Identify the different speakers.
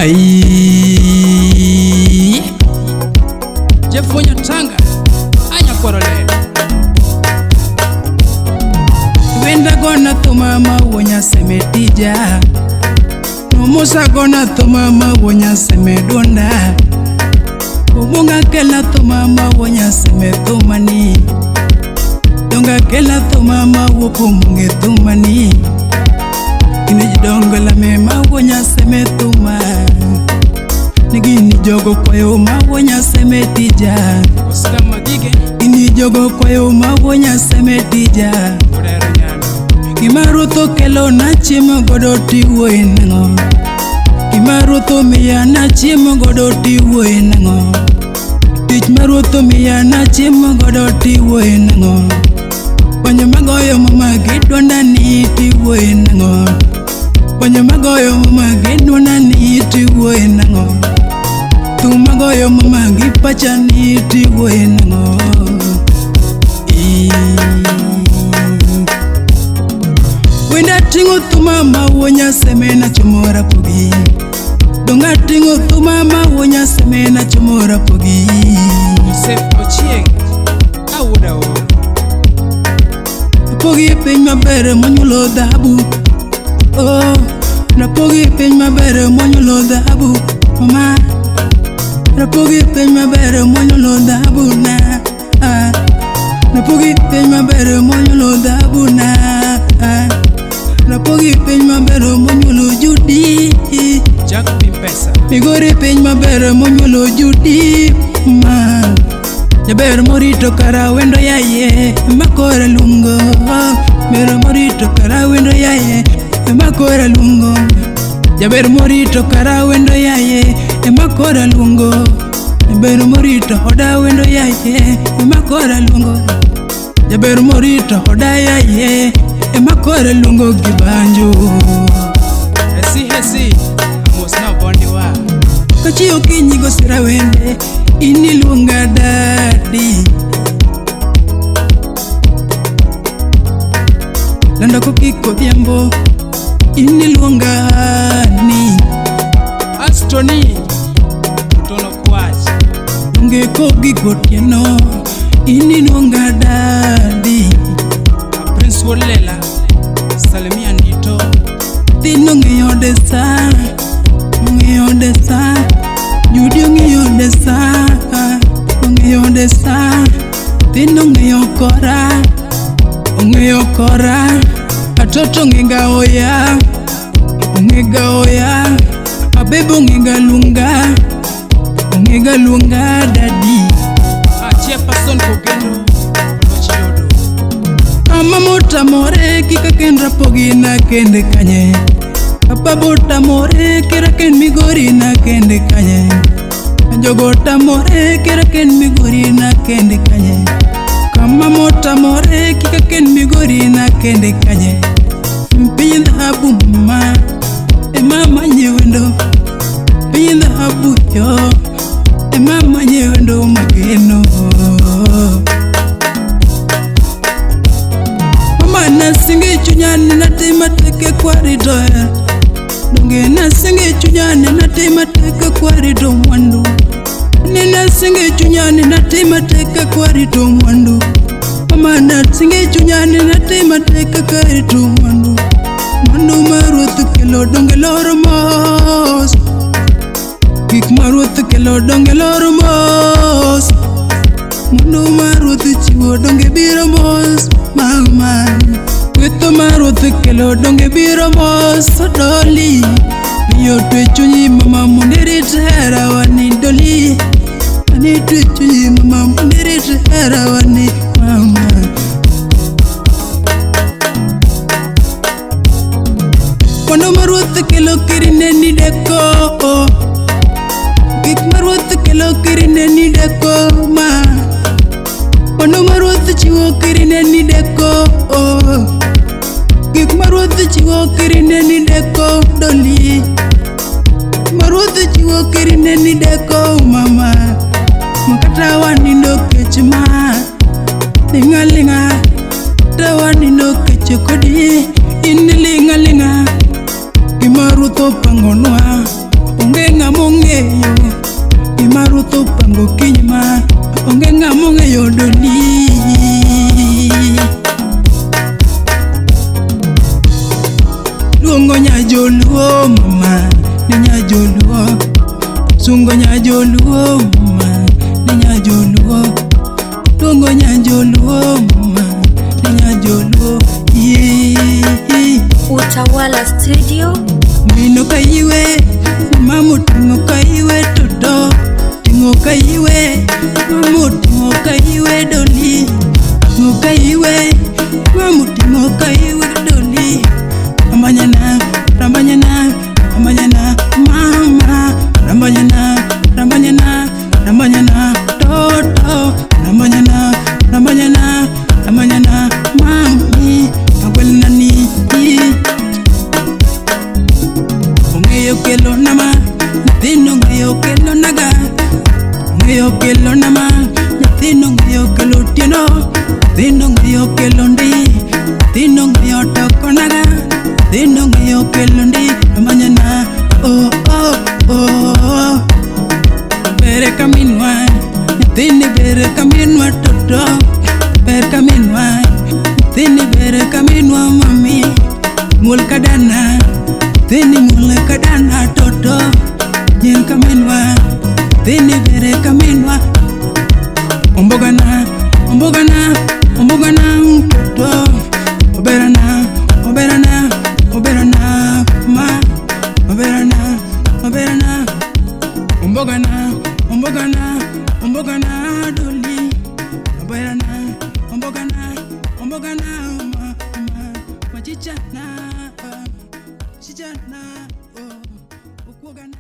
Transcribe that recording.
Speaker 1: Ai.
Speaker 2: Jeff Tanga anyakwaro ler.
Speaker 1: Wenda gona thuma ma wuonya seme tija. Nomusa gona thuma ma wuonya seme duonda. Obunga kela thuma ma wuonya seme thumani. Donga kela thuma ma wuoko munge thumani. Gini jidongo lame ma wuonya seme thuma. Gini jogo kwayo ma wuonya seme tija.
Speaker 2: Oscar Magige
Speaker 1: Gini jogo kwayo ma wuonya seme tija.
Speaker 2: Odero Nyando.
Speaker 1: Gima ruoth okelo nachiemo godo tiwuoye nang'o? Gima ruoth omiya nachiemo godo tiwuoye nang'o? Tich ma ruoth omiya nachiemo godo tiwuoye nang'o? Bonyo magoyo mama gi dwonda ni tiwuoye nang'o? Bonyo magoyo mama gi dwonda ni tiwuoye nang'o? Thum magoyo mama gi pacha ni tiwuoye nang'o? Wenda ting'o thuma ma wuonya seme nachomo Rapogi. Donga ting'o thuma ma wuonya seme nachomo Rapogi.
Speaker 2: Joseph Ochieng awuoda Oro.
Speaker 1: Rapogi e piny maber monyuolo dhahabu. Oh, Rapogi e piny maber monyuolo dhahabu. Mama, Rapogi e piny maber monyuolo dhahabu na. Ah. Rapogi e piny maber monyuolo dhahabu na. Ah. Rapogi e piny maber monyuolo Judi.
Speaker 2: Jack Pimpesa.
Speaker 1: Migori piny maber monyuolo Judi ma. Jaber morito kara wendo yaye makora luongo. Ber morito kara wendo yaye makora luongo. Jaber morito kara wendo yaye makora luongo. Jaber morito oda wendo yaye makora luongo. Jaber morito oda yaye makora luongo gi banjo.
Speaker 2: Hesi Hesi Amos na Bondiwa.
Speaker 1: Kachiewo okinyi go sira wende in iluonga dadi. Lando kokiko odhiambo in iluonga ni.
Speaker 2: Astoni Otono Kwach.
Speaker 1: Onge kogi gotieno in iluonga dadi.
Speaker 2: Prince Wuod Lela Salimia Ndito.
Speaker 1: Dhino ong'eyo de sa, ong'eyo de sa, Judi ong'eyo de sa, ong'eyo de sa. Dhino ong'eyo kora, ong'eyo kora, atoto ong'ega oya, ong'ega oya, abebo ong'ega luonga, ong'ega luonga dadi.
Speaker 2: Chairperson Kogendo Oloch Yodo.
Speaker 1: Mama motamore kik akend Rapogi nakende kanye. Baba otamore kik akend Migori nakende kanye. Jogo otamore kik akend Migori nakende kanye. Kama motamore kik akend Migori nakende kanye. Piny dhahabu mama, ema manye wendo. Piny dhahabu yo, ema manye wendo mageno. Mama nasinge chunya ni natima teke kwarito hera. Donge nasinge chunya ni natima teke kwarito mwandu. Ni nasinge chunya ni natima teke kwarito mwandu. Mama nasinge chunya ni natima teke kwarito mwandu. Mwandu ma ruoth kelo donge loro mos. Gik ma ruoth kelo donge loro mos. Mwandu ma ruoth chiwo donge biro mos. Mama, kwetho ma ruoth kelo donge biro mos. Doli, miyo twe chunyi mama mondo irit herawa ni doli. Ani twe chunyi mama mondo irit herawa ni mama. Mwandu ma ruoth kelo kirine ni deko. Gik ma ruoth kelo kirine ni deko ma. Mwandu ma ruoth chiwo kirine ni deko. Gik ma ruoth chiwo kirine ni deko doli. Ma ruoth chiwo kirine ni deko mama. Makata wanindo kech ma. Linga linga. Kata wanindo kech kodi. In linga linga. Gima ruoth opangonwa. Onge Gokinyi ma onge ng'ama ong'eyo doli. Luongo nyajoluo mama ni nyajoluo. Sungo nyajoluo mama ni nyajoluo. Luongo nyajoluo mama ni nyajoluo. Yee.
Speaker 3: Utawala Studio.
Speaker 1: Mino kaiwe, mama ting'o kaiwe toto, ting'o kaiwe, mama ting'o kaiwe doli, ting'o kaiwe, mama ting'o kaiwe doli. Rambanyana, rambanyana, rambanyana, mama, rambanyana, rambanyana, rambanyana, toto, rambanyana, rambanyana, rambanyana, mami, agwelnani. Ong'eyo kelo nama, nyathino ong'eyo kelo naga. Ong'eyo kelo nama, nyathino ong'eyo kelo otieno. Nyathino ong'eyo kelo ndi, nyathino ong'eyo toko naga. Nyathino ong'eyo kelo ndi, amanyana, oh oh oh. Bere ka minwa, nyathini bere ka minwa toto. Ber ka minwa, nyathini bere ka minwa mami. Muol ka dana, nyathini muol ka dana toto. Nyien ka minwa, nyathini bere ka minwa. Ombogana, ombogana, ombogana toto. Oberana, oberana, oberana ma. Oberana, oberana. Ombogana, ombogana, ombogana doli. Oberana, ombogana, ombogana ma ma. Machichana, chichana, oh, okuogana.